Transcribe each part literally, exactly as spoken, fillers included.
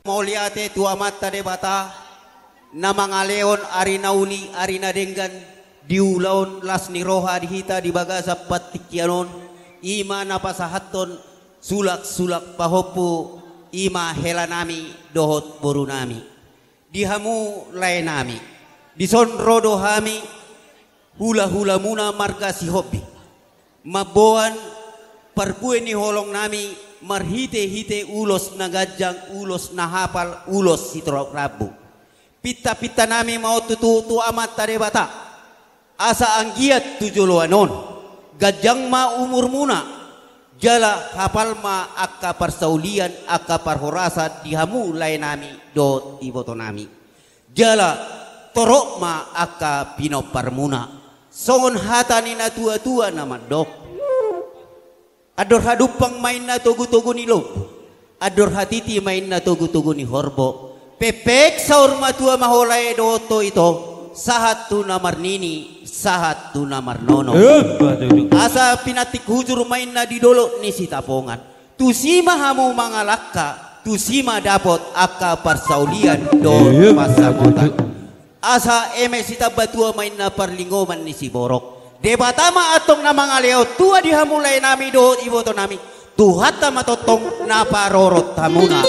Mauliate tu Amanta Debata, na mangalehon ari na uli, ari na denggan, di ulaon las ni roha di hita di bagasan partingkian on, i ma na pasahathon sulak-sulak pahompu, i ma helanami dohot borunami. Di hamu laenami, dison ro do hami, hula-hulamuna marga Sihombing, mamboan parbue ni holongnami marhite-hite ulos na ganjang, ulos na hapal, ulos sitorop rambu. Pinta-pintanami ma on tutu tu Amanta Debata, asa anggiat tu joloan on ganjang ma umurmuna, jala hapal ma angka parsaulian, angka parhorasan di hamu laenami dohot ibotonami. Jala torop ma angka pinomparmuna. Songon hata ni na tua-tua na mandok: Andor hadumpang ma inna togu-togu ni lombu, andor hatiti ma inna togu-togu ni horbo. Pepek saur matua ma ho lae dohot ho ito, sahat tu na marnini, sahat tu na marnono. Emma tutu. Asa pinantik hujur ma inna di dolok ni Sitapongan. Tusi ma hamu mangalangka, tusi ma dapot angka parsaulian dohot, emma tutu, pansamotan. Asa eme sitambatua ma inna parlinggoman ni siborok. Debata ma antong na mangalehon tua di hamu laenami dohot ibotonami. Tuhanta ma tongtong na parorot hamuna.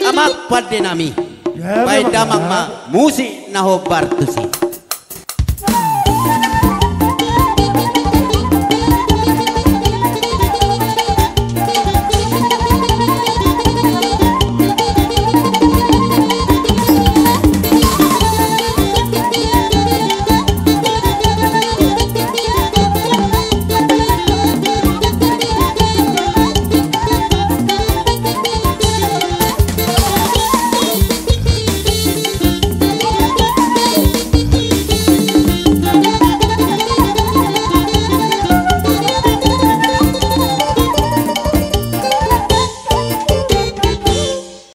Amang pandenami, ya, baen damang ma musik na hombar tusi.